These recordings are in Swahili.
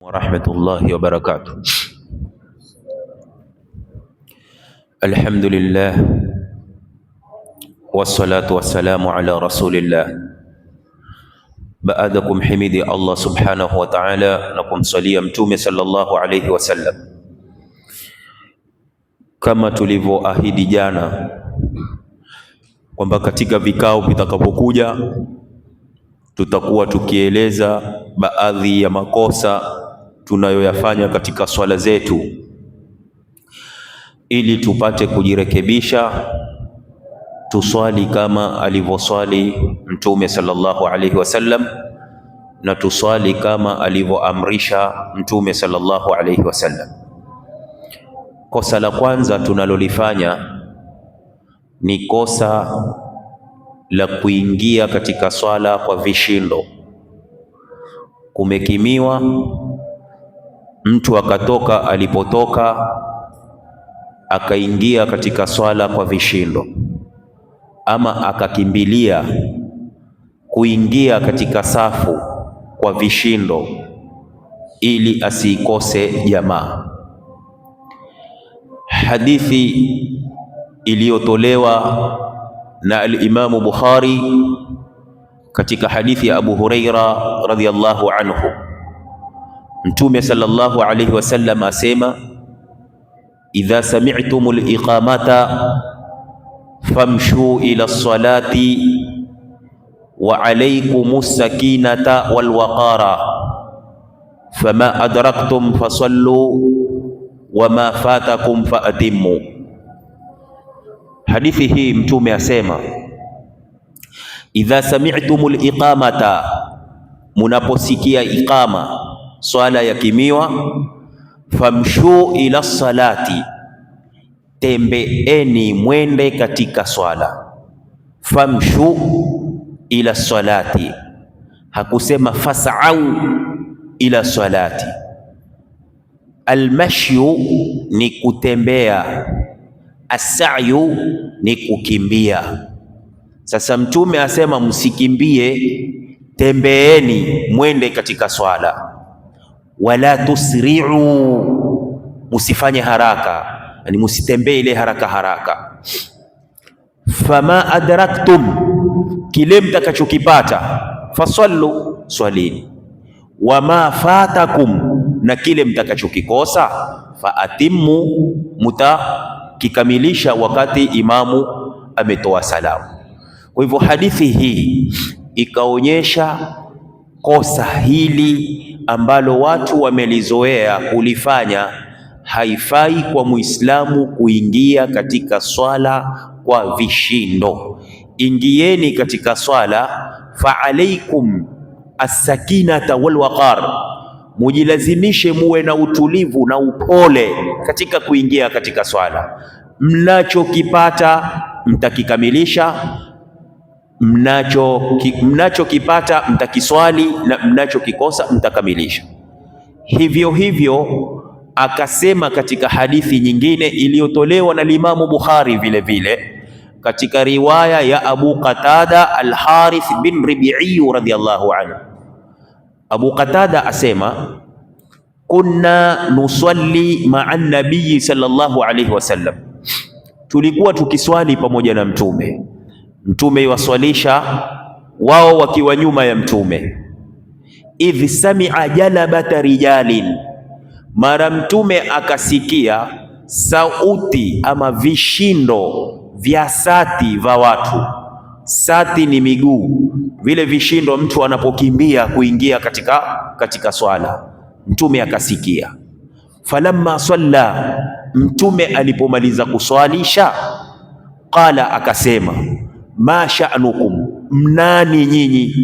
Warahmatullahi wabarakatuh. Alhamdulillah wassalatu wassalamu ala rasulillah. Baada kumhimidi Allah subhanahu wa ta'ala na kumsalia Mtume sallallahu alayhi wasallam, kama tulivyoahidi jana kwamba katika vikao vitakapokuja tutakuwa tukieleza baadhi ya makosa tunayoyafanya katika swala zetu ili tupate kujirekebisha, tuswali kama alivyoswali Mtume sallallahu alaihi wasallam na tuswali kama alivyoamrisha Mtume sallallahu alaihi wasallam. Kosa la kwanza tunalolifanya ni kosa la kuingia katika swala kwa vishindo. Kumekimiwa, mtu akatoka alipotoka akaingia katika swala kwa vishindo, ama akakimbilia kuingia katika safu kwa vishindo ili asiikose jamaa. Hadithi iliyotolewa na al-Imamu Bukhari katika hadithi ya Abu Huraira radhiyallahu anhu, Mtume sallallahu alayhi wasallam asema, idha sami'tumul iqamata famshu ila salati wa alaykumus sakinata wal waqara fama adraktum fasallu wama fatakum faatimmu. Hadithi hii Mtume asema, idha sami'tumul iqamata, munaposikia iqama, swala ya kimiwa, famshu ila salati, tembeeni mwende katika swala. Famshu ila salati, hakusema fas'au ila salati. Almashyu ni kutembea, asa'yu ni kukimbia. Sasa Mtume asema msikimbie, tembeeni mwende katika swala. Wala tusri'u, musifanye haraka, yani musitembee ile haraka haraka. Fama adraktum, kile mtakachokipata, fasallu, swalini. Wama fatakum, na kile mtakachokikosa, faatimmu, mutakikamilisha wakati imamu ametoa salamu. Kwa hivyo hadithi hii ikaonyesha kosa hili ambalo watu wamelizoea kulifanya. Haifai kwa Muislamu kuingia katika swala kwa vishindo. Ingieni katika swala, fa alaikum as-sakinata wal waqar, mujilazimishe muwe na utulivu na upole katika kuingia katika swala. Mnachokipata mtakikamilisha, mnachokipata mtakiswali, na mnachokikosa mtakamilisha. Hivyo hivyo akasema katika hadithi nyingine iliyotolewa na Imamu Bukhari vile vile katika riwaya ya Abu Qatada Al-Harith bin Rabi'i radhiyallahu anhu. Abu Qatada asema kunna nusalli ma'a nabii sallallahu alayhi wasallam, tulikuwa tukiswali pamoja na Mtume. Mtume iwaswalisha wao wakiwa nyuma ya Mtume. Idh sami'a jalabata rijalin, mara Mtume akasikia sauti ama vishindo vya sati vya watu. Sati ni miguu, vile vishindo mtu anapokimbia kuingia katika swala. Mtume akasikia. Falamma salla, Mtume alipomaliza kuswalisha, qala, akasema ma sha'nukum, mnani nyinyi?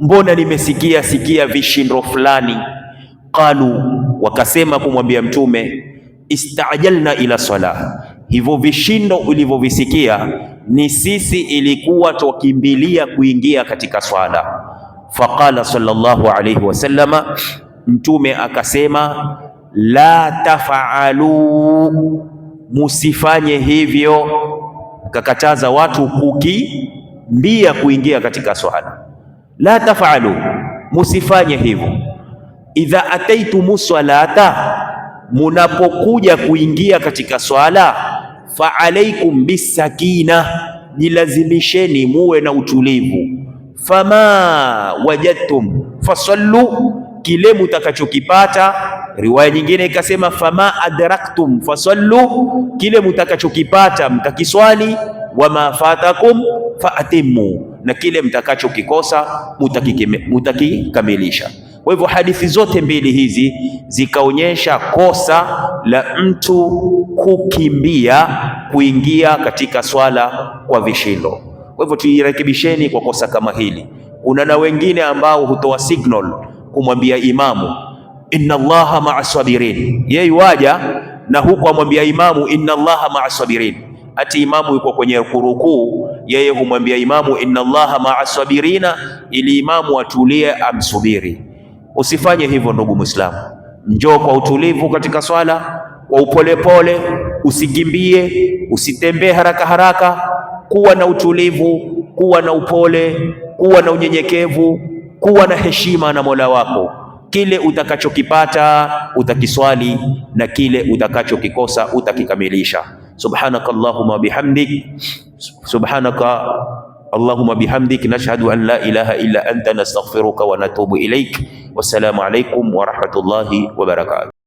Mbona nimesikia sikia vishindo fulani? Qalu, wakasema kumwambia Mtume, istajalna ila salah, hivyo vishindo ulivyovisikia ni sisi ilikuwa twakimbilia kuingia katika swala. Faqala sallallahu alayhi wasallama, Mtume akasema la tafaalu, musifanye hivyo. Kakataza watu kukimbia kuingia katika swala. La tafaalu, musifanye hivyo. Idha ataitumu salata, munapokuja kuingia katika swala, fa alaikum bisakina, jilazimisheni muwe na utulivu. Fama wajadtum fasallu, kile mutakachokipata. Riwaya nyingine ikasema fama adraktum fasallu, kile mutakachokipata mtakiswali. Wama fatakum faatimu, na kile mtakachokikosa mutakikamilisha. Kwa hivyo hadithi zote mbili hizi zikaonyesha kosa la mtu kukimbia kuingia katika swala kwa vishindo. Kwa hivyo tuirekebisheni kwa kosa kama hili. Kuna na wengine ambao hutoa signal kumwambia imamu inna Allaha ma'a sabirin, yeye waja na huku amwambia imamu inna Allaha ma'a sabirin, ati imamu yuko kwenye kurukuu, yeye humwambia imamu inna Allaha ma'a sabirina, ili imamu atulie amsubiri. Usifanye hivyo ndugu Muislamu, njoo kwa utulivu katika swala, kwa upolepole, usikimbie, usitembee haraka haraka. Kuwa na utulivu, kuwa na upole, kuwa na unyenyekevu, kuwa na heshima na Mola wako. Kile utakachokipata utakiswali na kile utakachokikosa utakikamilisha. Subhanaka Allahumma bihamdik, subhanaka Allahumma bihamdik nashhadu an la ilaha illa anta nastaghfiruka wa natubu ilaik. Wassalamu alaikum wa rahmatullahi wa barakatuh.